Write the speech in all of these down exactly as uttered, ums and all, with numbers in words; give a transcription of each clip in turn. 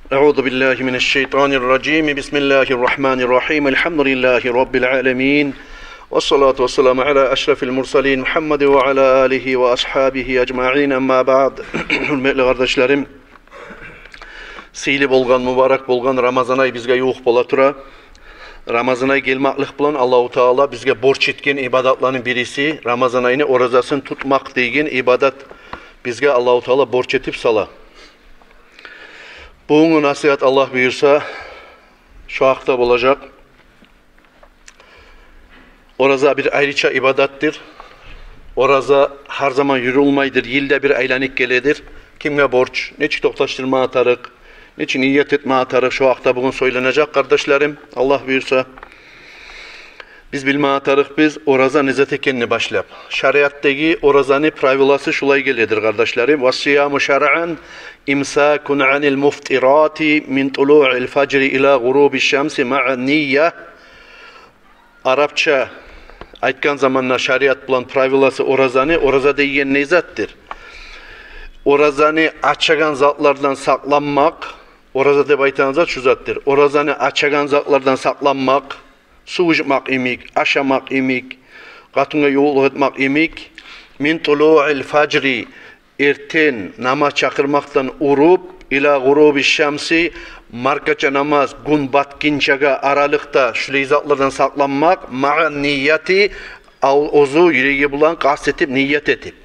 أعوذ بالله من الشيطان الرجيم. بسم الله الرحمن الرحيم. الحمد لله رب العالمين. والصلاة والسلام على أشرف المرسلين محمد وعلى آله وأصحابه أجمعين. أما بعد. Гьюрметли къардашларым, сыйлы болгъан, мубарак болгъан Рамазан ай бизге ювукъ бола тура. Рамазан ай гелмакълыкъ булан Аллагьу Таала бизге борч этген ибадатланы бириси, Рамазан айны оразасын тутмакъ деген ибадат бизге Аллагьу Таала борч этип сала. Бугюнгю насигьат, Аллагь буюрса, шо гьакъда болажакъ. Ораза бир айрыча ибадатдыр. Ораза гьар заман юрюлмейдир, йылда бир айланып геледир. Кимге борч, нечик токъташдырма тарыкъ, нечик ният этме тарыкъ, шо гьакъда бугюн сёйленежек, къардашларым, Аллагь буюрса. Биз билме тарыкъбыз ораза не зат экенни башлап. Шариатдагъы оразаны правиласы шулай геледир, къардашларым. والصيام شرعا إمساك عن المفطرات من طلوع الفجر إلى غروب الشمس مع النية. Арапча айтгъан заманда шариат булан правиласы оразаны, ораза деген не затдыр? Оразаны ачагъан затлардан сакъланмакъ, ораза деп айтагъан зат шу затдыр. Оразаны ачагъан затлардан сакъланмакъ, сув ичмек йимик, ашамакъ йимик, къатынгъа ювукълукъ этмек йимик. من طلوع الفجر, эртен намаз чакъырмакъдан уруп, إلى غروب الشمس, маркача намаз, гюн батгъынчагъа аралыкъда шулай затлардан сакъланмакъ, مع النية, ал-, оьзю юреги булан къаст этип, ният этип.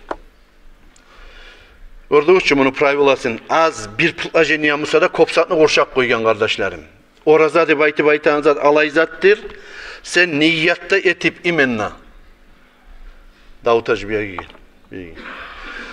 Гёрдюгюзчю муну правиласын? Аз бир предложение буса да, кёп затны къуршап къойгъан, къардашларым. Ораза деп айтып айтагъан зат алай затдыр. Сен ният да этип именно. Давут гьажи, бери гел, бери гел.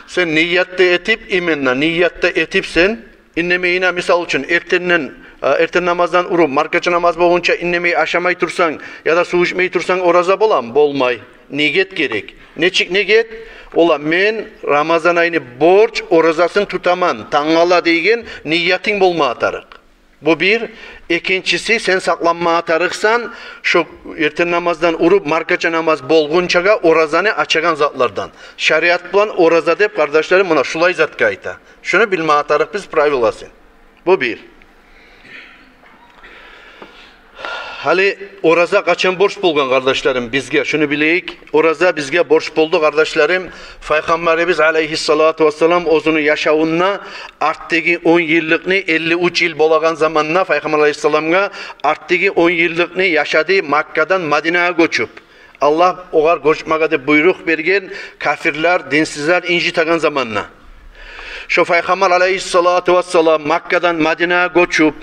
Сен ният да этип именно, ният да этип сен, индемейине, мисал учун, эртенден, э, эртен намаздан уруп маркача намаз болгъунча индемей, ашамай турсанг яда сув ичмей турсанг, ораза боламы? Болмай. Ният герек. Нечик ният? Ола: «Мен Рамазан айны борч оразасын тутаман тангала», – деген ниятынг болма тарыкъ. Бу бир. Экинчиси, сен сакъланма тарыкъсан, шо эртен намаздан уруп маркача намаз болгъунчагъа оразаны ачагъан затлардан. Шариат булан ораза деп, къардашларым, муна шулай затгъа айта. Шуну билме тарыкъбыз правиласын. Бу бир. Гьали ораза къачан борч болгъан, къардашларым, бизге? Шуну билейик. Ораза бизге борч болду, къардашларым, Пайхаммарыбыз алайгьиссалату вассалам оьзюню яшавунда артдагъы он йыллыкъны, элли уьч йыл болагъан заманда Пайхаммар алайгьиссаламгъа, артдагъы он йыллыкъны яшады Маккадан Мадинагъа гёчюп. Аллагь огъар гёчмеге деп буйрукъ берген, капирлер, динсизлер инжитеген заманда. Шо Пайхаммар алайгьиссалату вассалам Маккадан Мадинагъа гёчюп,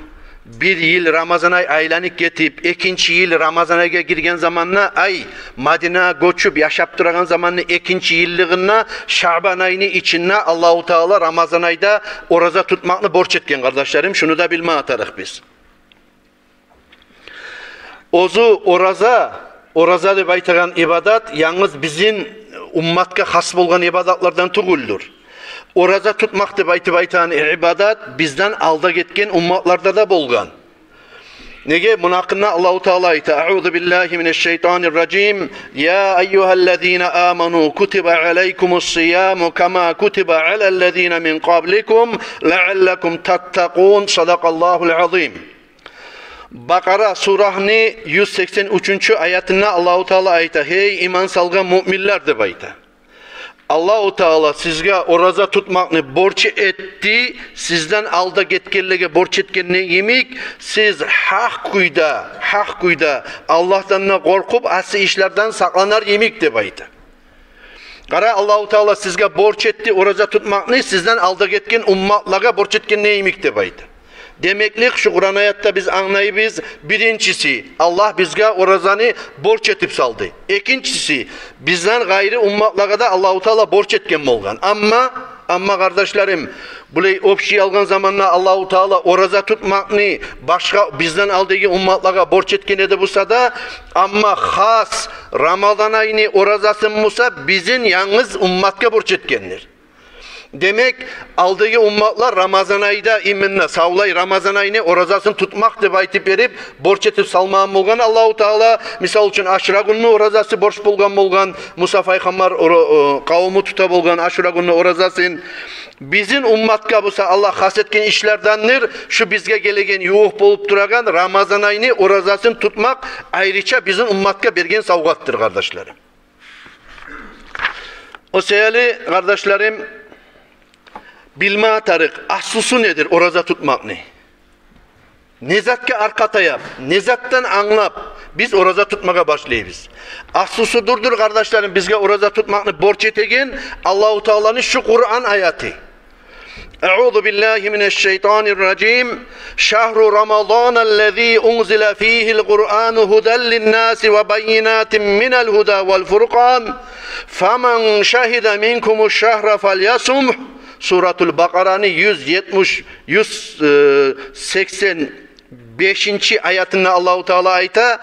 бир йыл Рамазан ай айланып гетип, экинчи йыл Рамазан айгъа гирген заманда, ай, Мадинагъа гёчюп яшап турагъан заманны экинчи йыллыгъында, Шаъбан айны ичинде Аллагьу Таала Рамазан айда ораза тутмакъны борч этген, къардашларым, шуну да билме тарыкъбыз. Оьзю ораза, ораза деп айтагъан ибадат янгыз бизин умматгъа хас болгъан ибадатлардан тюгюлдюр. Ораза тутмакъ деп айтып айтагъан ибадат бизден алда гетген умматларда да болгъан. Неге? Муну гьакъында Аллагьу Таала айта: أعوذ بالله من الشيطان الرجيم. يا أيها الذين آمنوا كتب عليكم الصيام كما كتب على الذين من قبلكم لعلكم تتقون. صدق الله العظيم. Бакъара сураны юз сексен уьчюнчю аятында Аллагьу Таала айта: «Гьей, иман салгъан муъминлер», – деп айта. Аллагьу Таала сизге ораза тутмакъны борч этди, сизден алда гетгенлеге борч этгенде йимик, сиз гьакъ кюйде, гьакъ кюйде Аллагьдан да къоркъуп, асси ишлерден сакъланар йимик, деп айта. Къара, Аллагьу Таала сизге борч этди ораза тутмакъны, сизден алда гетген умматлагъа борч этгенде йимик, деп айта. Демеклик, шу Къуран аятда биз англайбыз: биринчиси, Аллагь бизге оразаны борч этип салды. Экинчиси, бизден къайры умматлагъа да Аллагьу Таала борч этген болгъан. Амма, амма, къардашларым, булай общий алгъан заманда Аллагьу Таала ораза тутмакъны башгъа, бизден алдагъы умматлагъа борч этген эди буса да, амма хас Рамазан айны оразасын буса бизин янгыз умматгъа борч этгендир. Демек, алдагъы умматлар Рамазан айда, именно савлай Рамазан айны оразасын тутмакъ деп айтып берип, борч этип салмагъан болгъан Аллагьу Таала. Мисал учун, Ашура гюнню оразасы борч болгъан болгъан, Муса пайхаммар ора-, о, къавуму тута болгъан Ашура гюнню оразасын. Бизин умматгъа буса Аллагь хас этген ишлердендир шу бизге гелеген, ювукъ болуп турагъан Рамазан айны оразасын тутмакъ айрыча бизин умматгъа берген савгъатдыр, къардашларым. О саялы, къардашларым, билме тарыкъ, аслусу недир ораза тутмакъны? Не затгъа аркъа таяп, не затдан англап биз ораза тутмагъа башлайбыз? Аслусу дурдур, къардашларым, бизге ораза тутмакъны борч этеген Аллагьу Тааланы шу Къуран аяты. أعوذ بالله من الشيطان الرجيم. شهر رمضان الذي أنزل فيه القرآن هدى للناس وبينات من الهدى والفرقان فمن شهد منكم الشهر فليصمه. Суратул Бакъараны юз етмиш, юз, э, сексен бешинчи аятында Аллагьу Таала айта: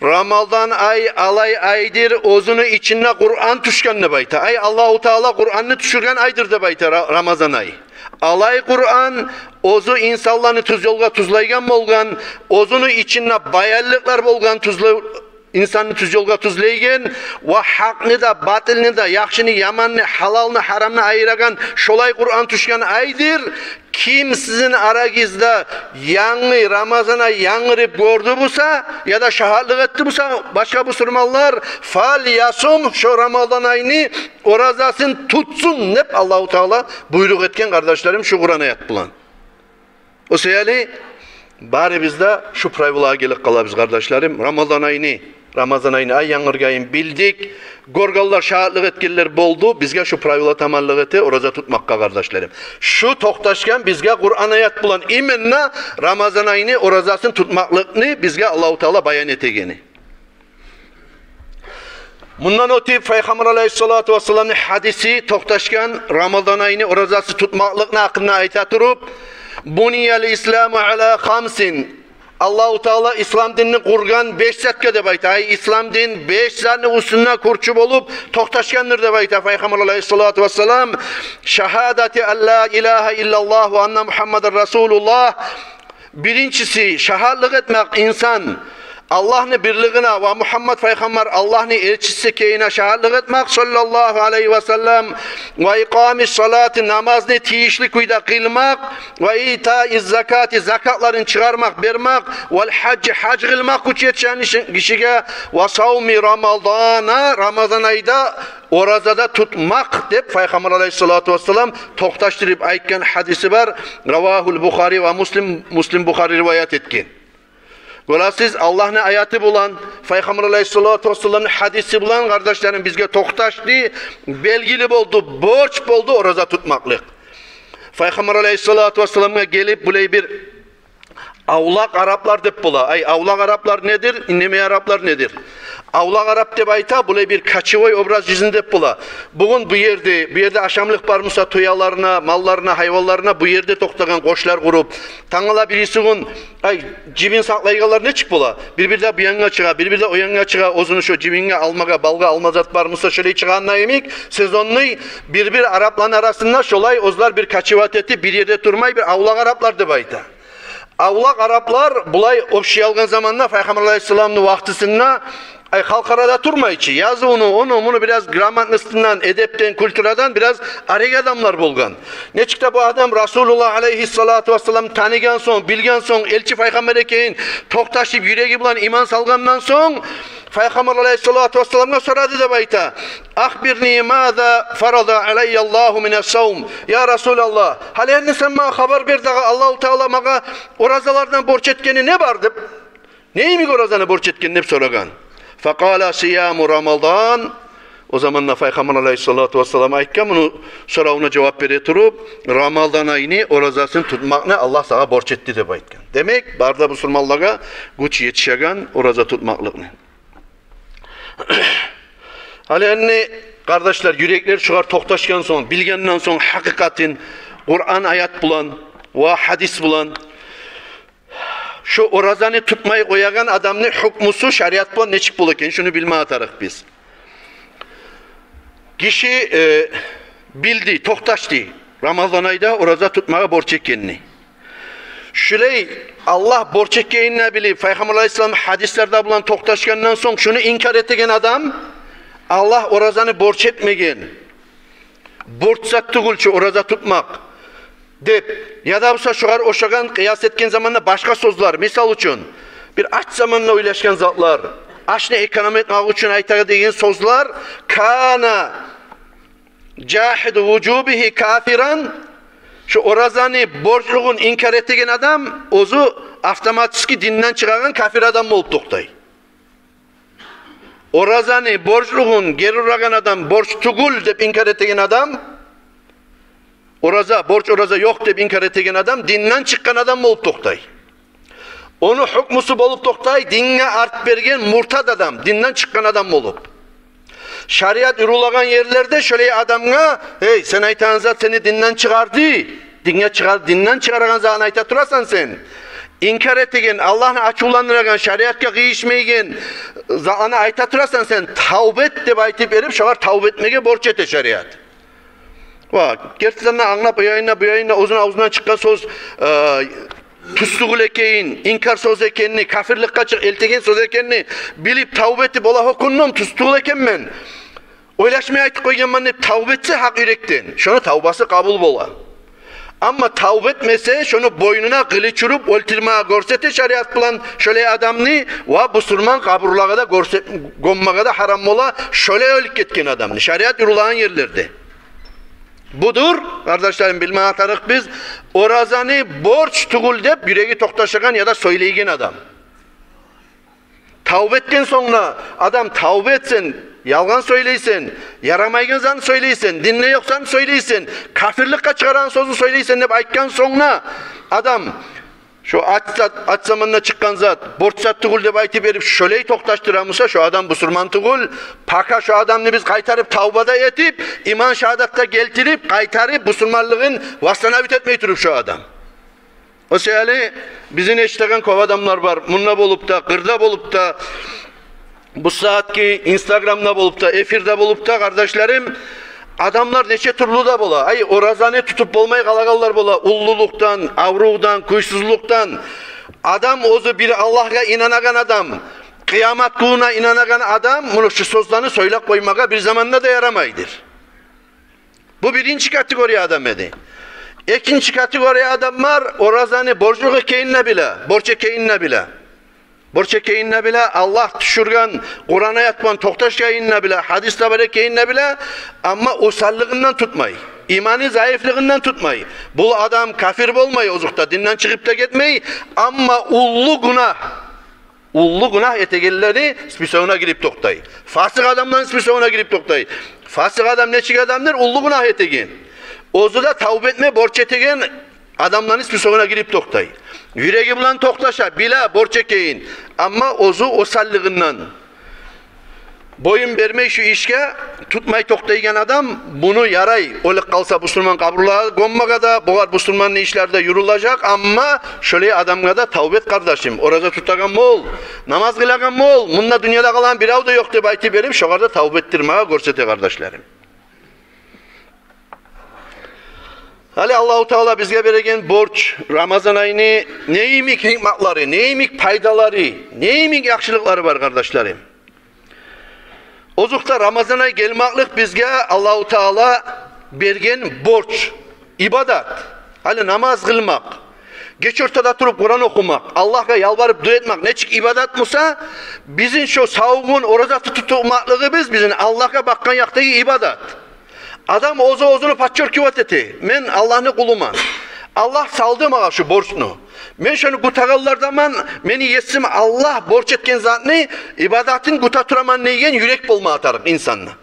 «Рамазан ай алай айдыр, оьзюню ичинде Къуран тюшген», – деп айта. Ай, Аллагьу Таала Къуранны тюшюрген айдыр деп айта Ра-, Рамазан ай. Алай Къуран оьзю инсанланы тюз ёлгъа тюзлейген болгъан, оьзюню ичинде баянлыкълар болгъан, тюзле-, инсанны тюз ёлгъа тюзлейген ва гьакъны да, батылны да, яхшыны, яманны, гьалалны, гьарамны айырагъан шолай Къуран тюшген айдыр. Ким сизин арагъызда янгы Рамазан ай янгырып гёрдю буса, яда шагьатлыкъ этди буса башгъа бусурманлар, فليصمه, шо Рамазан айны оразасын тутсун деп Аллагьу Таала буйрукъ этген, къардашларым, шу Къуран аят булан. О саялы барыбыз да шу правилагъа гелип къалабыз, къардашларым. Рамазан айны, Рамазан айны ай янгыргъанын билдик. Гёргенлер, шагьатлыкъ этгенлер болду. Бизге шу правила таманлыкъ эте ораза тутмакъгъа, къардашларым. Шу токъташгъан бизге Къуран аят булан, именно Рамазан айны оразасын тутмакълыкъны бизге Аллагьу Таала баян этегени. Мундан оьтюп, Пайхаммар алайгьиссалату вассаламны гьадиси токъташгъан Рамазан айны оразасы тутмакълыкъны гьакъында айта туруп: «بني الإسلام على خمس». Аллагьу Таала ислам динни къургъан беш затгъа деп айта. Ай, ислам дин беш затны уьстюнде кюрчю болуп токъташгъандыр деп айта Пайхаммар алайгьиссалату вассалам. «شهادة أن لا إله إلا الله وأن محمدا رسول الله». Биринчиси, шагьатлыкъ этмек инсан Аллагьны бирлигине ва Мугьаммад пайхаммар Аллагьны элчиси экенине шагьатлыкъ этмек, саллаллагьу алайгьи ва саллам, ва икъамис салати, намазны тийишли кюйде къылмакъ, ва итаиз закати, закатларын чыгъармакъ, бермек, вал гьажжи, гьаж къылмакъ гюч етишген гишиге, ва савми рамадана, рамазан айда ораза да тутмакъ деп Пайхаммар алайгьиссалату вассалам токъташдырып айтгъан гьадиси бар. Равагьул Бухари ва Муслим, Муслим, Бухари риваят этген. Гёресиз, Аллагьны аяты булан, Пайхаммар алайгьиссалату вассаламны гьадиси булан, къардашларым, бизге токъташды, белгили болду, борч болду ораза тутмакълыкъ. Пайхаммар алайгьиссалату вассаламгъа гелип, булай бир авлакъ араплар деп бола. Ай, авлакъ араплар недир? Инемей араплар недир? Авлакъ арап деп айта, булай бир кочевой образ жизни деп бола. Бугюн бу ерде, бу ерде ашамлыкъ бар буса, тюелерине, малларына, гьайванларына бу ерде токътагъан къошлар къуруп, тангала бирисигюн, ай, жибин сакълайгъанлар нечик бола? Бир-бирде бу янгъа чыгъа, бир-бирде о янгъа чыгъа, оьзюню шо жибинге алмагъа, балгъа алма зат бар буса, шолай чыгъагъан йимик, сезонный, бир-бир арапланы арасында шолай оьзлер бир кочевать этип, бир ерде турмай, бир авлакъ араплар деп айта. Авлакъ араплар булай общий алгъан заманда Пайхаммар алайгьиссаламны вакътисинде, ай, халкъ арада турмай чы. Язывну, ону, муну бираз грамотностьдан, эдептен, культурадан бираз арек адамлар болгъан. Нечик де бу адам Расулуллагь алайгьиссалату вассалам таныгъан сонг, билген сонг, элчи пайхаммар экенин токъташып, юреги булан иман салгъандан сонг, Пайхаммар алайгьиссалату вассаламгъа сорады деп айта: «Ахбирни маза фарада алайяллагьу минас савм». Я Расулаллагь, гьали энни сен магъа хабар бер дагъы, Аллагьу Таала магъа оразалардан борч этгени не бар деп. Не йимик оразаны борч этген деп сорагъан. Факъала: «Сияму Рамадан». О заманда Пайхаммар алайгьиссалату вассалам айтгъан, муну соравуна жавап бере туруп: «Рамадан айны оразасын тутмакъны Аллагь сагъа борч этди», – деп айтгъан. Демек, бары да бусурманлагъа гюч етишеген ораза тутмакълыкъны. Гьали энни, къардашлар, юреклер шугъар токъташгъан сонг, билгенден сонг гьакъыкъатын Къуран аят булан ва гьадис булан, шо оразаны тутмай къоягъан адамны гьукмусу шариат булан нечик бола экен, шуну билме тарыкъ биз. Гиши, э, билди, токъташды Рамазан айда ораза тутмагъа борч экенни. Шулай Аллагь борч экенни билип, Пайхаммар алайгьиссалам гьадислерде булан токъташгъандан сонг, шуну инкар этеген адам Аллагь оразаны борч этмеген, борч зат тюгюл чю ораза тутмакъ деп, яда буса шогъар ошагъан, къыяс этген заманда башгъа сёзлер, мисал учун, бир ач заманда ойлашгъан затлар, ашны эконом этмек учун айтагъан деген сёзлер, кана жагьиду вужубигьи кафиран, шу оразаны борчлугъун инкар этеген адам оьзю автоматически динден чыгъагъан кафир адам болуп токътай. Оразаны борчлугъун гери урагъан адам, борч тюгюл деп инкар этеген адам, ораза, борч ораза ёкъ деп инкар этеген адам динден чыкъгъан адам болуп токътай. Ону гьукмусу болуп токътай, динге арт берген муртад адам, динден чыкъгъан адам болуп. Шариат юрюлеген ерлерде шолай адамгъа: «Эй, сен айтагъан зат сени динден чыгъарды, динге чыгъар, динден чыгъарагъан затны айта турасан сен. Инкар этеген, Аллагьны ачувландырагъан, шариатгъа къыйышмайгъан затланы айта турасан сен, тавба эт», — деп айтып берип, шогъар тавба этмеге борч эте шариат. Ва гертиден де англап, о янына, бу янына, оьзюню авзундан чыкъгъан сёз, э, тюз тюгюл экенин, инкар сёз экенин, кафирликге чыкъ-, элтеген сёз экенин билип, тавба этип, ола гьёкюндюм, тюз тюгюл экенмен, ойлашмай айтып къойгъанман деп тавба этсе гьакъ юрекден, шону тавбасы къабул бола. Амма тавба этмесе, шону бойнуна къылыч уруп, оьлтюрмеге гёрсете шариат булан шолай адамны, ва бусурман къабурлагъа да гёрсе-, гёммеге де гьарам бола шолай оьлюп гетген адамны, шариат юрюлеген ерлерде. Будур, къардашларым, билмеге тарыкъ биз, оразаны борч тюгюл деп юреги токъташагъан яда сёйлейген адам. Тавба этген сонг да адам тавба этсин, ялгъан сёйлейсен, ярамайгъан затны сёйлейсен, динде ёкъ затны сёйлейсен, кафирликге чыгъарагъан сёзню сёйлейсен деп айтгъан сонг да адам, шу ач зат, ач заманда чыкъгъан зат, борч зат тюгюл деп айтып берип, шолай токъташдыра буса, шу адам бусурман тюгюл. Пока шу адамны биз къайтарып тавба да этип, иман шагьадат да гелтирип, къайтарып бусурманлыгъын восстановить этмей туруп шу адам. О саялы бизин эшитеген кёп адамлар бар. Мунда болуп да, къырда болуп да, бу сагьатгъы Инстаграмда болуп да, эфирде болуп да, къардашларым, адамлар нече тюрлю де бола. Ай, оразаны тутуп болмай къалагъанлар бола. Уллулукъдан, аврувдан, кюйсюзлюкден. Адам оьзю бир Аллагьгъа инанагъан адам, къыямат гюнюне инанагъан адам муну шу сёзлени сёйлеп къоймагъа бир заманда да ярамайдыр. Бу биринчи категория адам эди. Экинчи категория адамлар оразаны борчлукъ экенин де биле, борч экенин де биле. Борч экенин де биле, Аллагь тюшюрген Къуран аят булан токъташгъанын да биле, гьадис де бар экенин де биле, амма осаллыгъындан тутмай, иманы зайыплыгъындан тутмай. Бу адам кафир болмай, озокъда, динден чыгъып да гетмей, амма уллу гюнагь, уллу гюнагь этегенлени списогуна гирип токътай. Фасыкъ адамланы списогуна гирип токътай. Фасыкъ адам нечик адамдыр? Уллу гюнагь этеген. Оьзю де тавба этме борч этеген адамланы списогуна гирип токътай. Юреги булан токъташа, биле борч экенин, амма оьзю осаллыгъындан боюн бермей шу ишге, тутмай токътайгъан адам, муну ярай, оьлюп къалса бусурман къабурлагъа гёммеге де, бугъар бусурманны ишлери де юрюлежек, амма шолай адамгъа да тавба эт, къардашым. Ораза тутагъан бол, намаз къылагъан бол, мунда дюньяда къалагъан бирев де ёкъ деп айтып берип, шогъар да тавба этдирмеге гёрсете, къардашларым. Гьали Аллагьу Таала бизге береген борч, Рамазан айны не йимик гьикматлары, не йимик пайдалары, не йимик яхшылыкълары бар, къардашларым. Озокъда, Рамазан ай гелмеклик бизге Аллагьу Таала берген борч, ибадат. Гьали намаз къылмакъ, гече ортада туруп Къуран охумакъ, Аллагьгъа ялбарып дуа этмек нечик ибадат буса, бизин шо сав гюн ораза тутуп турмакълыгъыбыз бизин Аллагьгъа бакъгъан якъдагъы ибадат. Адам оьзю оьзюню подчёркивать эте: «Мен Аллагьны къулуман. Аллагь салды магъа шу борчну. Мен шону кютегенлерденмен, мени Есим Аллагь борч этген затны, ибадатын кюте тураман», — деген юрек болмагъа тарыкъ инсанда.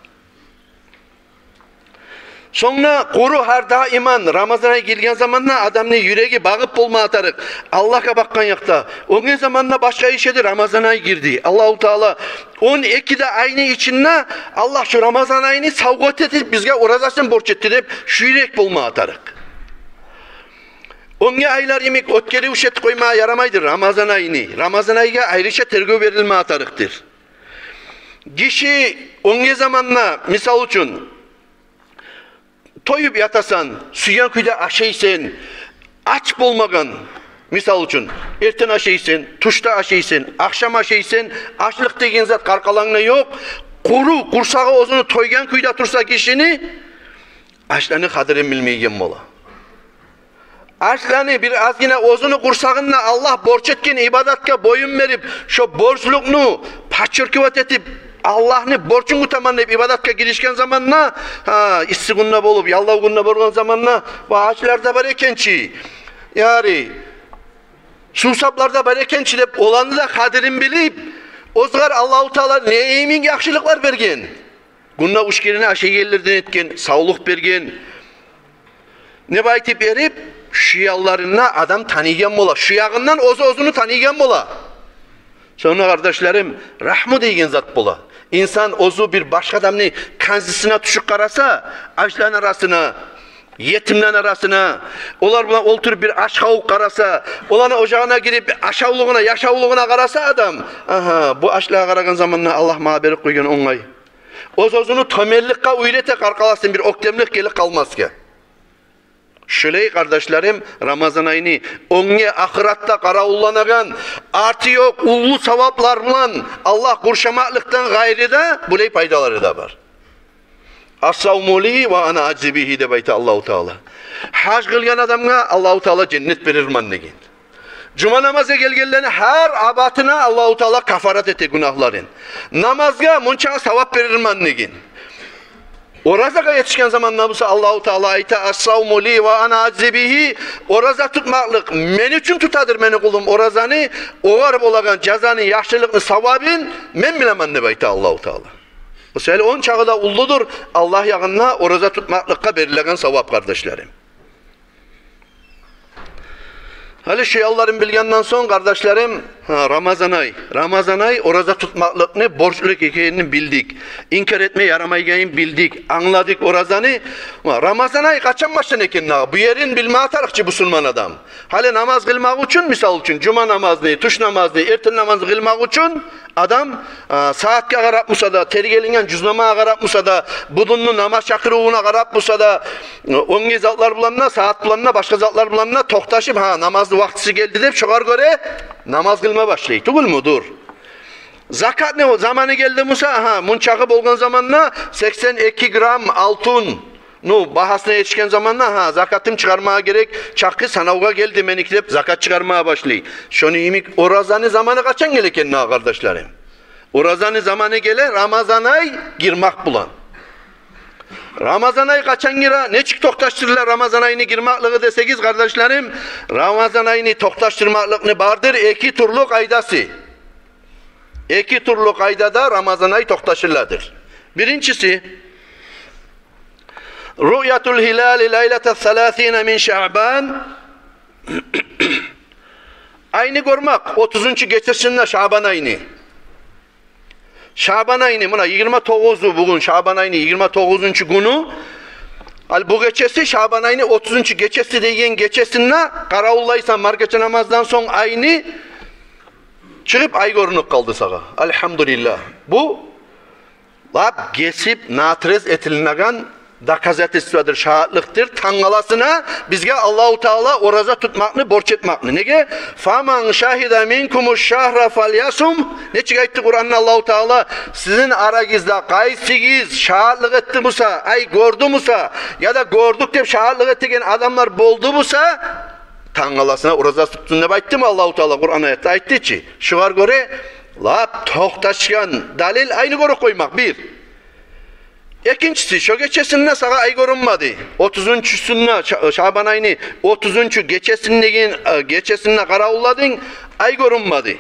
Сонг да къуру гьар даиман Рамазан ай гирген заманда адамны юреги багъып болмагъа тарыкъ Аллагьгъа бакъгъан якъда. Оьнге заманда башгъа иш эди, Рамазан ай гирди. Аллагьу Таала он эки де айны ичинде Аллагь шу Рамазан айны савгъат этип, бизге оразасын борч этди деп, шу юрек болмагъа тарыкъ. Оьнге айлар йимик оьтгеривюш этип къоймагъа ярамайдыр Рамазан айны. Рамазан айгъа айрыча тергев берилмеге тарыкъдыр. Гиши оьнге заманда, мисал учун, тоюп ятасан, сюйген кюйде ашайсан, ач болмагъан. Мисал учун, эртен ашайсан, тюшде ашайсан, ахшам ашайсан, ачлыкъ деген зат къаркъарангда ёкъ. Къуру, къурсагъы оьзюню тойгъан кюйде турса кишини, ашланы къадирин билмейген бола. Ашланы бир азгъына оьзюню къурсагъында Аллагь борч этген ибадатгъа боюн берип, шо борчлукъну подчеркивать этип, Аллагьны борчун кютемен деп ибадатгъа гиришген заманда, гьа, исси гюнде болуп, яллав гюнде болгъан заманда, ва ачлар да бар экен чи, яри, сувсаплар да бар экен чи деп, оланы да къадирин билип, огъар Аллагьу Таала не йимик яхшылыкълар берген. Гюнде уьч керен ашайгъанлардан этген, савлукъ берген. Не байтып берип, шу янларын да адам таныйгъан бола, шу ягъындан оьзю оьзюню таныйгъан бола. Сонг, къардашларым, рагьму деген зат бола. Инсан оьзю бир башгъа адамны канзисине тюшюп къараса, ачланы арасына, етимлени арасына, олар булан олтуруп бир аш къавуп къараса, оланы ожагъына гирип ашавлугъуна, яшавлугъуна къараса адам, агьа, бу ачлагъа къарагъан заманда Аллагь магъа берип къойгъан онгай. Оьз-оьзюню тёбенликге уьйрете, къаркъарасын бир оьктемлик гелип къалмасгъа. Шолай, къардашларым, Рамазан айны оьнге ахыратда къаравулланагъан, арты ёкъ уллу саваплар булан Аллагь къуршамакълыкъдан къайры да булай пайдалары да бар. «Ас-савму ли ва ана ажзи бигьи», — деп айта Аллагьу Таала. Гьаж къылгъан адамгъа Аллагьу Таала женнет берирмен деген. Жума намазгъа гелгенлени гьар абатына Аллагьу Таала кафарат эте гюнагьларын. Намазгъа мунча савап берирмен деген. Оразагъа етишген заманда буса Аллагьу Таала айта: «Ас-савму ли ва ана ажзи бигьи». Ораза тутмакълыкъ мен учун тутадыр мени къулум оразаны, огъар болагъан жазаны, яхшылыкъны, савабын мен билемен деп айта Аллагьу Таала. О саялы ончакъы да уллудур Аллагь ягъында ораза тутмакълыкъгъа берилеген савап, къардашларым. Гьали шу янларын билгенден сонг, къардашларым, гьа, Рамазан ай. Рамазан ай ораза тутмакълыкъны борчлу экенин билдик. Инкар этме ярамайгъанын билдик, англадыкъ оразаны. Рамазан ай къачан башлана экен дагъы? Бу ерин билме тарыкъ чы бусурман адам. Гьали намаз къылмакъ учун, мисал учун, жума намазны, тюш намазны, эртен намазны къылмакъ учун адам, а, сагьатгъа къарап буса да, тергелинген жюзнамагъа къарап буса да, будунну намаз чакъырывуна къарап буса да, оьнге затлар булан да, сагьат булан да, башгъа затлар булан да токъташып, гьа, намазны вакътиси гелди деп, шогъар гёре намаз къылма башлай. Тюгюлмю? Дюр. Закатны заманы гелди буса, гьа, мунчакъы болгъан заманда сексен эки грамм алтын ну багьасына етишген заманда, гьа, закатым чыгъармагъа герек, чакъы санавгъа гелди меники деп, закат чыгъармагъа башлай. Шону йимик оразаны заманы къачан геле экен дагъы, къардашларым? Оразаны заманы геле Рамазан ай гирмакъ булан. Рамазан ай къачан гире, нечик токъташдырыла Рамазан айны гирмакълыгъы десегиз, къардашларым, Рамазан айны токъташдырмакълыкъны бардыр эки тюрлю къайдасы. Эки тюрлю къайдада Рамазан ай токъташыладыр. Биринчиси, руъятул гьилали лайлата саласина мин Шаъбан. Айны гёрмек отузунчу гечесинде Шаъбан айны. Шаъбан айны, муна, йигирма тогъузу бугюн, Шаъбан айны йигирма тогъузунчу гюню. Ал бу гечеси, Шаъбан айны отузунчу гечеси деген гечесинде къаравуллайсан маркача намаздан сонг айны, чыгъып ай гёрюнюп къалды сагъа. Альгьамдулиллагь. Бу лап гесип натрез этилинеген доказательстводур, шагьатлыкъдыр тангаласына бизге Аллагьу Таала ораза тутмакъны борч этмекни. Неге? «Фаман шагьида минкумуш шагьра фальясумгь». Нечик айтды Къуранда Аллагьу Таала? Сизин арагъызда къайсыгъыз шагьатлыкъ этди буса, ай гёрдю буса, яда гёрдюк деп шагьатлыкъ этеген адамлар болду буса, тангаласына ораза тутсун деп айтдымы Аллагьу Таала Къуран аятда? Айтды чы. Шогъар гёре лап токъташгъан далил айны гёрюп къоймакъ, бир. Экинчиси, шо гечесинде сагъа ай гёрюнмеди. Отузунчусунда, Ша-, Шаъбан айны отузунчу гечесиндегин, э, гечесинде къаравулладынг, ай гёрюнмеди.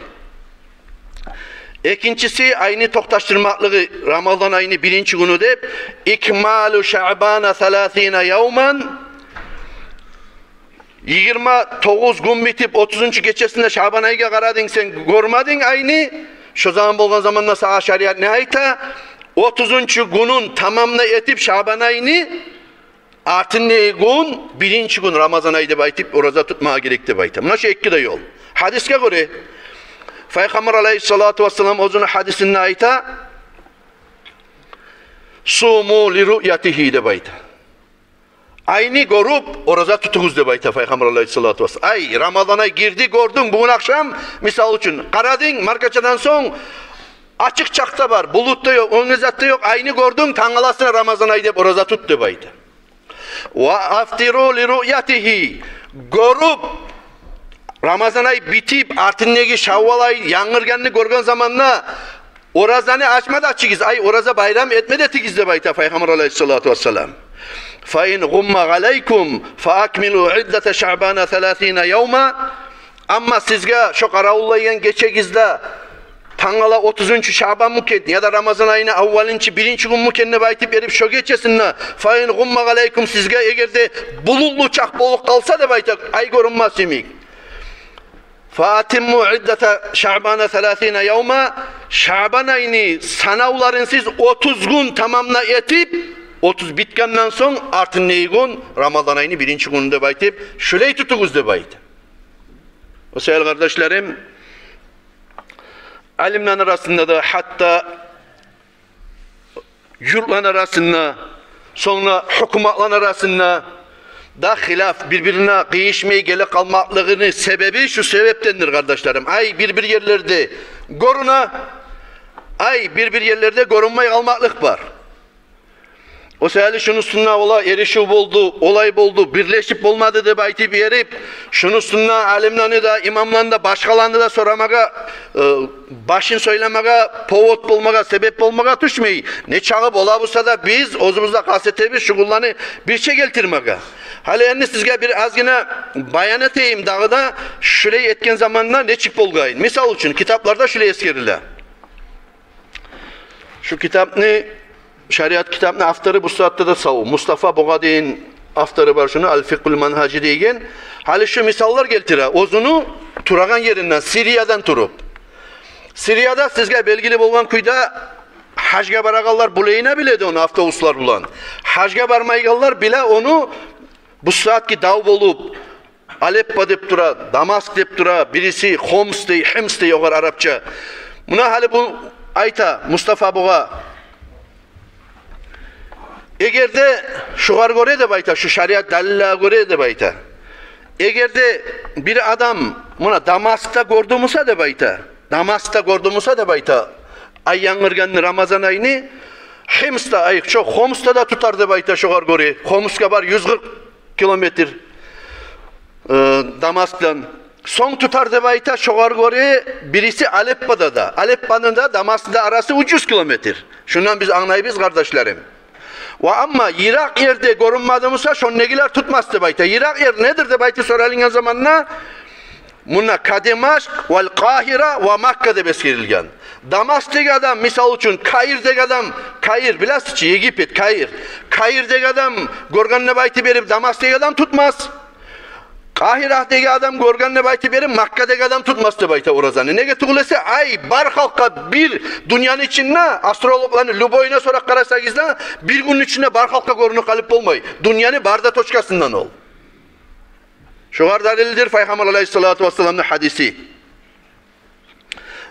Экинчиси, айны токъташдырмакълыгъы Рамазан айны биринчи гюню деп, икмалу Шаъбана саласина явман. Йигирма тогъуз гюн битип, отузунчу гечесинде Шаъбан айгъа къарадынг, сен гёрмединг айны. Шо заман болгъан заманда сагъа шариат не айта? Отузунчу гюнюн тамамны этип Шаъбан айны, артындагъы гюн биринчи гюн Рамазан ай деп айтып, ораза тутмагъа герек деп айта. Муна шу эки де ёл. Гьадисге гёре, Пайхаммар алайгьиссалату вассалам оьзюню гьадисинде айта: «Суму ли руъятигьи», — деп айта. айны гёрюп, ораза тутугъуз деп айта Пайхаммар алайгьиссалату вассалам. Ай, Рамазан ай гирди, гёрдюнг бугюн ахшам, мисал учун, къарадынг, маркачадан сонг ачыкъ чакъда бар, булут да ёкъ, оьнге зат да ёкъ, айны гёрдюнг, тангаласына Рамазан ай деп ораза тут деп айта. Ва афтиру ли руъятигьи. Гёрюп, Рамазан ай битип, артындагъы Шаввал ай янгыргъанны гёрген заманда оразаны ачма да ачыгъыз, ай, ораза байрам этме де этигиз деп айта Пайхаммар алайгьиссалату вассалам. Фа ин гъумма алайкум фа акмилу иддата Шаъбана саласина явма. Амма сизге шо къаравуллайгъан гечегизде тангала отузунчу Шаъбанмы экен, яда Рамазан айны аввалынчы биринчи гюнмю экен деп айтып берип, шо гечесинде, фа ин гъумма алайкум, сизге эгер де булутлу чакъ болуп къалса деп айта, ай гёрюнмес йимик. Фа атимму иддата Шаъбана саласина явма, Шаъбан айны санавларын сиз отуз гюн тамамла этип, отуз битгенден сонг, артындагъы гюн Рамазан айны биринчи гюню деп айтып, шулай тутугъуз деп айта. О саялы, къардашларым, алимлени арасында да, гьатта юртланы арасында, сонг да гьукуматланы арасында да хилаф, бир-бирине къыйышмай геле къалмакълыгъыны себеби шу себепдендир, къардашларым. Ай бир-бир ерлерде гёрюне, ай бир-бир ерлерде гёрюнмей къалмакълыкъ бар. О саялы шуну уьстюнде олар эришив болду, олай болду, бирлешип болмады деп айтып берип, шуну уьстюнде алимлени де, имамланы да, башгъаланы да сорамагъа, э, башын сёйлемеге повод болмагъа, себеп болмагъа тюшмей, не чакъы бола буса да, биз оьзюбюз де къаст этебиз шугъулланы бирче гелтирмеге. Гьали энди сизге бир азгъына баян этейим дагъы да, шулай этген заманда нечик болгъанын. Мисал учун, китапларда шулай эсгериле. Шу китапны, шариат китапны автору бу сагьатда да сав, Мустафа Бугъа деген автору бар шуну, Аль-Фикъгьуль Манхажи деген. Гьали шу мисаллар гелтире оьзюню турагъан еринден, Сириядан туруп. Сирияда, сизге белгили болгъан кюйде, гьажгъа барагъанлар булайына биледи ону автобуслар булан. Гьажгъа бармайгъанлар биле ону, бу сагьатгъы дав болуп, Алеппо деп тура, Дамаск деп тура, бириси Хомс дей, Химс дей огъар арапча. Муна гьали бу айта, Мустафа Бугъа. Эгер де шугъар гёре деп айта, шу шариат далиллеге гёре деп айта. Эгер де бир адам муна Дамаскда гёрдю буса деп айта, Дамаскда гёрдю буса деп айта, ай янгыргъанны, Рамазан айны, Химсда, ай, шо Хомсда да тутар деп айта шугъар гёре. Хомсгъа бар юз къыркъ километр, э, Дамаскдан. Сонг тутар деп айта шугъар гёре бириси Алеппода да. Алеппону да Дамаскны да арасы уьч юз километр. Шундан биз англайбыз, къардашларым. Ва амма йыракъ ерде гёрюнмеди буса, шондагъылар тутмас деп айта. Йыракъ ер недир деп айтып соралынгъан заманда, мунда ка Димашкъ, валь Къагьира ва Макка деп эсгерилген. Дамаскдеги адам, мисал учун, Каирдеги адам, Каир, билесиз чи, Египет, Каир. Каирдеги адам гёрген деп айтып берип, Дамаскдеги адам тутмас. Къагьирадеги адам гёрген деп айтып берип, Маккадеги адам тутмас деп айта оразаны. Неге тюгюл эсе, ай бар халкъгъа бир дюньяны ичинде, астрологланы любойуна сорап къарасагъыз да, бир гюнню ичинде бар халкъгъа гёрюнюп къалып болмай. Дюньяны бары да точкасындан ол. Шугъар далилдир Пайхаммар алайгьиссалату вассаламны гьадиси.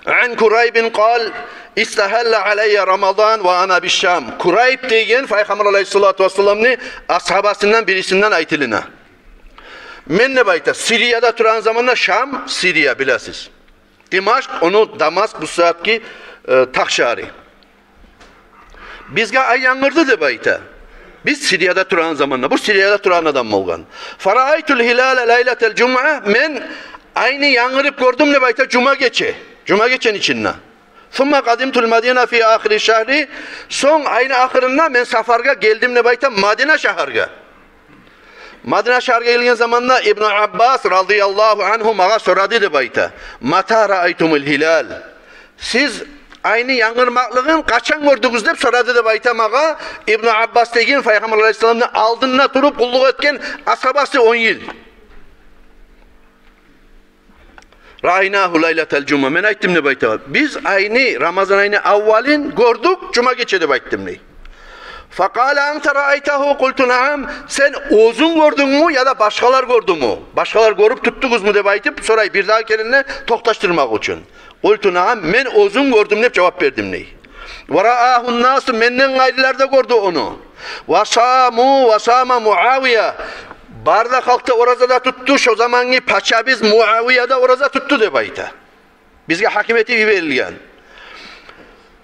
Ан Курайбин къал: истагьалла алайя Рамадан ва ана биш-Шам. Курайб деген Пайхаммар алайгьиссалату вассаламны асгьабасындан бирисинден айтылына. Мен деп айта, Сирияда турагъан заманда, Шам, Сирия, билесиз. Димашкъ, ону Дамаск, бу сагьатгъы, э, тахшагьары. Бизге ай янгырды деп айта. Биз Сирияда турагъан заманда, бу Сирияда турагъан адам болгъан. Фараайтуль гьилала лайлаталь жумуа, мен айны янгырып гёрдюм деп айта, жума гече. Жума гечени ичинде. Сумма къадимтуль Мадина фи ахири шагьри, сонг айны ахырында мен сапаргъа гелдим деп айта, Мадина шагьаргъа. Мадина шагьаргъа гелген заманда Ибну Аббас радияллагьу ангьу магъа сорады деп айта: мата раайтумуль гьилал? Сиз айны янгырмакълыгъын къачан гёрдюгюз деп сорады деп айта магъа Ибну Аббас деген, Пайхаммар алайгьиссаламны алдында туруп къуллукъ этген асгьабасы он йыл. Раайнагьу лайлаталь жумуа. Мен айтдым деп айта, биз айны, Рамазан айны аввалын гёрдюк жума гече деп айтдым дей. Факъала: анта раайтагьу? Къулту: наам. Сен оьзюнг гёрдюнгмю яда башгъалар гёрдюмю? Башгъалар гёрюп тутдугъузму деп айтып сорай, бир дагъы керен де токъташдырмакъ учун. Къулту: наам, мен оьзюм гёрдюм деп жавап бердим дей. Ва раагьун насу, менден къайрылар да гёрдю ону. «Ва саму, ва сама Муавия». Бары да халкъ да ораза да тутду, шо замангъы пачабыз Муавия да ораза тутду деп айта. Бизге гьаким этип йиберилген.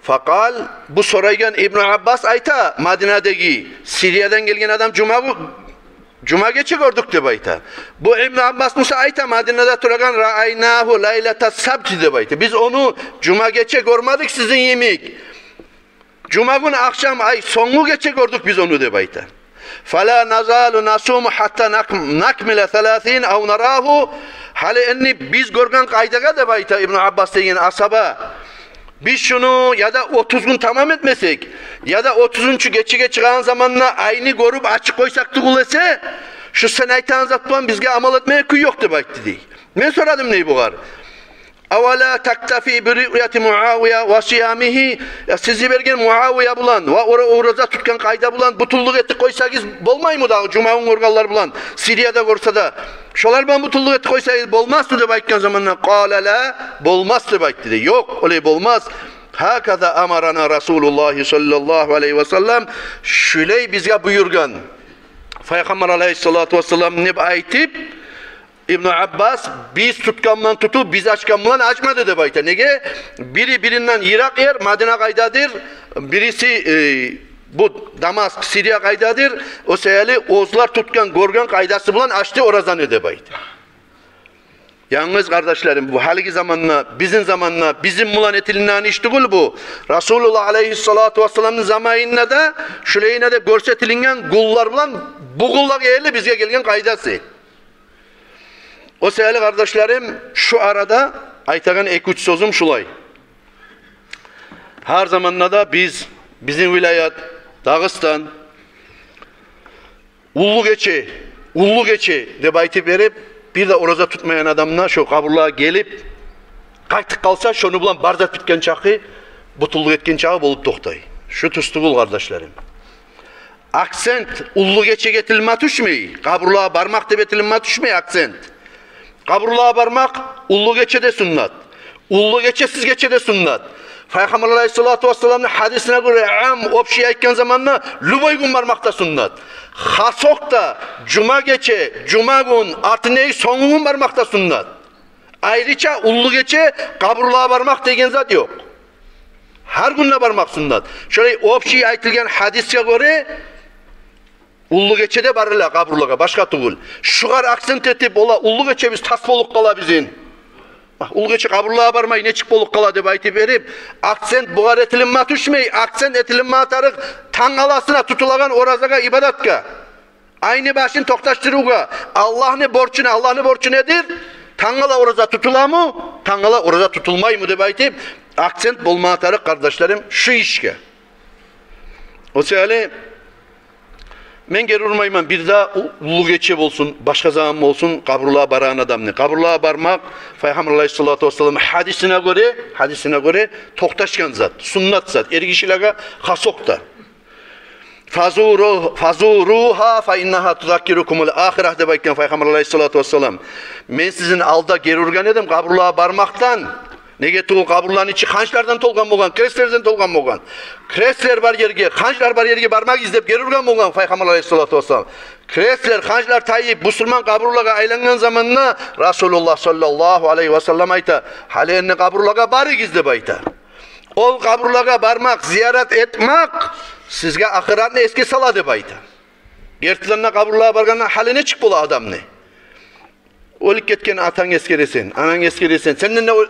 Факъал, бу сорайгъан Ибну Аббас айта, Мадинадагъы, Сириядан гелген адам, жума гю-, жума гече гёрдюк деп айта. Бу Ибну Аббас буса айта, Мадинада турагъан, «Раайнагьу лайлата сабти» деп айта. Биз ону жума гече гёрмедик сизин йимик. Жума гюн ахшам, ай, сонггъу гече гёрдюк биз ону деп айта. «Фала назалу насуму гьатта нак-, накмила саласин ав нарагьу». Гьали энни биз гёрген къайдагъа деп айта Ибну Аббас деген асгьаба. Биз шуну яда отуз гюн тамам этмесек, яда отузунчу гечеге чыгъагъан заманда айны гёрюп ачып къойсакъ тюгюл эсе, шу сен айтагъан зат булан бизге амал этмеге кюй ёкъ деп айтды дей. Мен сорадым дей бугъар. «Авала тактафи би руъяти Муавия ва сиямигьи?» Я, сиз йиберген Муавия булан ва ора-, ораза тутгъан къайда булан бютюнлюк этип къойсагъыз болмаймы дагъы, жума гюн гёргенлер булан, Сирияда гёрсе де, шолар булан бютюнлюк этип къойсагъыз болмасмы деп айтгъан заманда, «Къала ла», болмас деп айтды дей. Ёкъ, олай болмас. «Гьаказа амарана Расулуллагьи саллаллагьу алайгьи ва саллам», шулай бизге буюргъан Пайхаммар алайгьиссалату вассалам деп айтып, Ибну Аббас, биз тутгъан булан тутуп, биз ачгъан булан ачмады деп айта. Неге? Бири биринден йыракъ ер, Мадина къайдадыр, бириси, э, бу Дамаск, Сирия къайдадыр, о саялы оьзлер тутгъан, гёрген къайдасы булан ачды оразаны деп айта. Янгыз, къардашларым, бу гьалиги заманда, бизин заманда, бизин булан этилинеген иш тюгюл бу. Расулуллагь алайгьиссалату вассаламны заманында да, шулайына деп гёрсетилинген гюнлер булан бу гюнлеге ерли бизге гелген къайдасы. О саялы, къардашларым, шу арада айтагъан эки-уьч сёзюм шулай. Гьар заманда да биз, бизин вилаят, Дагъыстан, уллу гече, уллу гече деп айтып берип, бир де ораза тутмайгъан адам да шо къабурлагъа гелип, къайтып къалса, шону булан бар зат битген чакъы, бютюнлюк этген чакъы болуп токътай. Шу тюз тюгюл, къардашларым. Акцент уллу гечеге этилме тюшмей, къабурлагъа бармакъ деп этилме тюшмей акцент. Къабурлагъа бармакъ уллу гечеде суннат. Уллу гечесиз гечеде суннат. Пайхаммар алайгьиссалату вассаламны гьадисине гёре, ам, общий айтгъан заманда, любой гюн бармакъ да суннат. Хасокъда жума гече, жума гюн, артындагъы сонггу гюн бармакъ да суннат. Айрыча уллу гече къабурлагъа бармакъ деген зат ёкъ. Гьар гюн де бармакъ суннат. Шолай общий айтылгъан гьадисге гёре, уллу гечеде барыла къабурлагъа, башгъа тюгюл. Шугъар акцент этип, ола, уллу гечебиз тас болуп къала бизин. Агь, уллу гече къабурлагъа бармай нечик болуп къала деп айтып берип, акцент бугъар этилинме тюшмей, акцент этилинме тарыкъ тангалагъа тутулагъан оразагъа, ибадатгъа. Айны башын токъташдырывгъа, Аллагьны борчуна, Аллагьны борчу недир? Тангала ораза тутуламы, тангала ораза тутулмаймы деп айтып, акцент болма тарыкъ, къардашларым, шу ишге. О саялы мен гери урмайман, бир де у-, уллу гече болсун, башгъа заман болсун, къабурлагъа барагъан адамны. Къабурлагъа бармакъ, Пайхаммар алайгьиссалату вассалам гьадисине гёре, гьадисине гёре токъташгъан зат, суннат зат, эргишилеге хасокъда. «Фазуру-, фазуругьа фа иннагьа тузаккирукумул ахирагь», — деп айтгъан Пайхаммар алайгьиссалату вассалам. Мен сизин алда гери ургъан эдим къабурлагъа бармакъдан. Неге тюгюл, къабурланы ичи ханчлардан толгъан болгъан, крестлерден толгъан болгъан. Крестлер бар ерге, ханчлар бар ерге бармагъыз деп гери ургъан болгъан Пайхаммар алайгьиссалату вассалам. Крестлер, ханчлар тайып, бусурман къабурлагъа айлангъан заманда Расулуллагь саллаллагьу алайгьи вассалам айта: «Гьали энни къабурлагъа барыгъыз», — деп айта. Ол къабурлагъа бармакъ, зиярат этмакъ сизге ахыратны эсге сала деп айта. Гертиден де, къабурлагъа баргъанда гьали нечик бола адамны? Оьлюп гетген атангны эсгересен, анангны эсгересен, сенден де о-,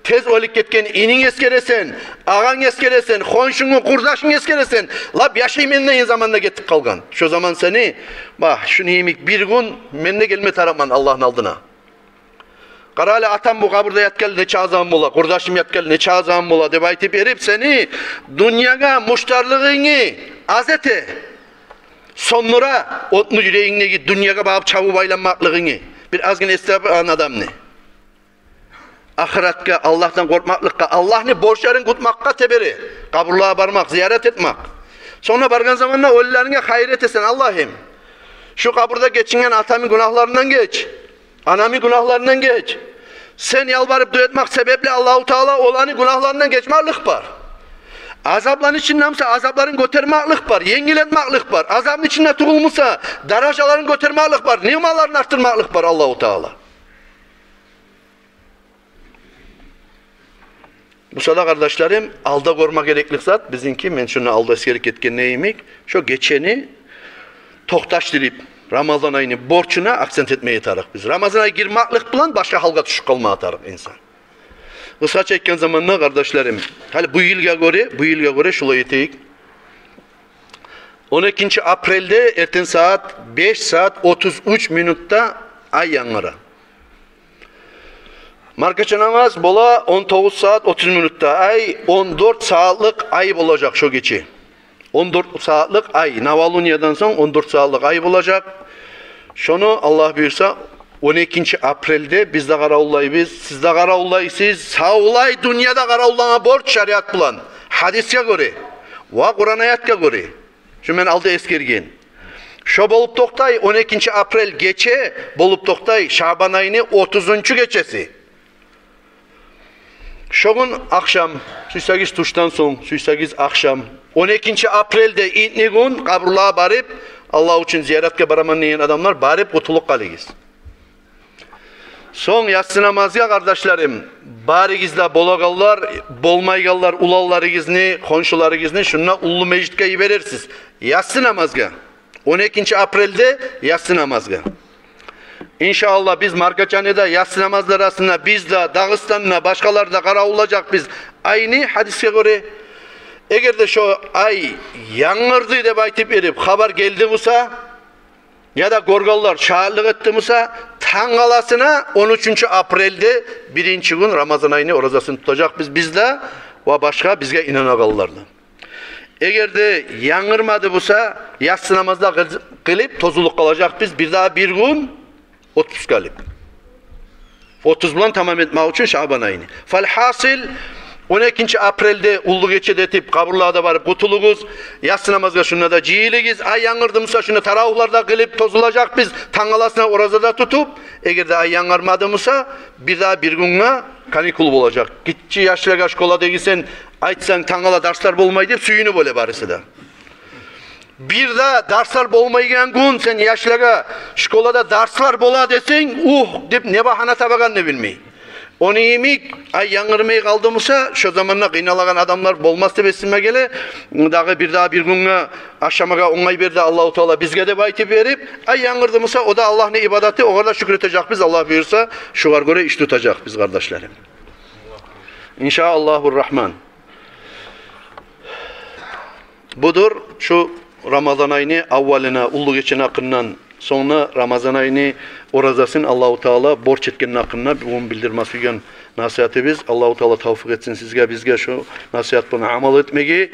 тез оьлюп гетген инингни эсгересен, агъангны эсгересен, хоншунгну, къурдашынгны эсгересен, лап яшайман деген заманда гетип къалгъан. Шо заман сени, багь, шуну йимик бир гюн мен де гелме тарыкъман Аллагьны алдына. Къара гьали, атам бу къабурда ятгъан нече заман бола, къурдашым ятгъан нече заман бола деп айтып берип, сени дюньягъа муштарлыгъынгны аз эте. Сёндюре отну юрегингдеги дюньягъа багъып чабып айланмакълыгъынгны. Бир азгъына эсге алгъан адамны. Ахыратгъа, Аллагьдан къоркъмакълыкъгъа, Аллагьны борчларын кютмакъгъа тебере. Къабурлагъа бармакъ, зиярат этмакъ. Сонг да баргъан заманда оьлюлеринге хайыр этесен: «Аллагьым, шу къабурда гечинген атамны гюнагьларындан геч. Анамны гюнагьларындан геч». Сен ялбарып дуа этмакъ себепли Аллагьу Таала оланы гюнагьларындан гечмеклик бар. Азапланы ичинде буса, азапларын гётермеклик бар, енгил этмеклик бар. Азапны ичинде тюгюл буса, даражаларын гётермеклик бар, ниъматларын артдырмакълыкъ бар Аллагьу Таала. Буса да, къардашларым, алда гёрме гереклик зат бизинки, мен шуну алда эсгерип гетген йимик, шо гечени токъташдырып, Рамазан айны борчуна акцент этмеге тарыкъ биз. Рамазан ай гирмеклик булан башгъа гьалгъа тюшюп къалмагъа тарыкъ инсан. Къысгъача айтгъан заманда, къардашларым, гьали бу йылгъа гёре, бу йылгъа гёре шулай этейик. Он экинчи апрельде эртен сагьат беш сагьат отуз уьч минутда ай янгыра. Маркача намаз бола он тогъуз сагьат отуз минутда. Ай он дёрт сагьатлыкъ ай болажакъ шо гече. Он дёрт сагьатлыкъ ай. Новолуниядан сонг он дёрт сагьатлыкъ ай болажакъ. Шону, Аллагь буюрса, он экинчи апрельде биз де къаравуллайбыз, сиз де къаравуллайсыз. Савлай дюнья да къаравуллама борч шариат булан, гьадисге гёре ва Къуран аятгъа гёре. Шу мен алда эсгерген. Шо болуп токътай, он экинчи апрель гече болуп токътай, Шабан айны отузунчу гечеси. Шо гюн ахшам, сюйсегиз тюшден сонг, сюйсегиз ахшам, он экинчи апрельде итни гюн къабурлагъа барып, Аллагь учун зияратгъа бараман деген адамлар барып къутулуп къалыгъыз. Сонг яссы намазгъа, къардашларым, барыгъыз да, болагъанлар, болмайгъанлар, уланларыгъызны, хоншуларыгъызны шунда уллу межитге йиберерсиз яссы намазгъа. Он экинчи апрельде яссы намазгъа. Иншааллагь, биз Маркачаны да яссы намазлар арасында, биз де, Дагъыстанда, башгъалар да къаравуллажакъбыз айны, гьадисге гёре. Эгер де шо ай янгырды деп айтып берип хабар гелди буса, яда гёргенлер шагьатлыкъ этди буса, тангаласына он уьчюнчю апрельде, биринчи гюн Рамазан айны оразасын тутажакъбыз биз де ва башгъа бизге инанагъанлар да. Эгер де янгырмады буса, яссы намазда къыл-, къылып тозулуп къалажакъбыз, бир дагъы бир гюн отпуск алып. Отуз булан тамам этмек учун Шабан айны. Фалгьасил, он экинчи апрельде уллу гече де этип, къабурлагъа да барып къутулугъуз. Яссы намазгъа шунда да жыйылыгъыз. Ай янгырды буса, шунда таравугьлар да къылып тозулажакъбыз, тангаласына ораза да тутуп. Эгер де ай янгырмады буса, бир дагъы бир гюнге каникул болажакъ. Гиччи яшлагъа школадагъы сен айтсанг, тангала дарслар болмай деп, сююнюп оьле барысы да. Бир де дарслар болмайгъан гюн сен яшлагъа школада дарслар бола десенг, ух деп, не багьана табагъанны билмей. Ону йимик, ай янгырмай къалды буса, шо заманда къыйналагъан адамлар болмас деп эсиме геле. Дагъы бир дагъы бир гюнге ашамагъа онгай берди Аллагьу Таала бизге деп айтып берип, ай янгырды буса, о да Аллагьны ибадаты, огъар да шюкюр этежекбиз, Аллагь буюрса, шогъар гёре иш тутажакъбыз, къардашларым. Иншааллагьу Рагьман. Будур шу Рамазан айны аввалына, уллу гечени гьакъындан, сонг да Рамазан айны оразасын Аллагьу Таала борч этгенни гьакъында бугюн билдирме сюйген насигьатыбыз. Аллагьу Таала тавфикъ этсин сизге, бизге шу насигьат булан амал этмеге.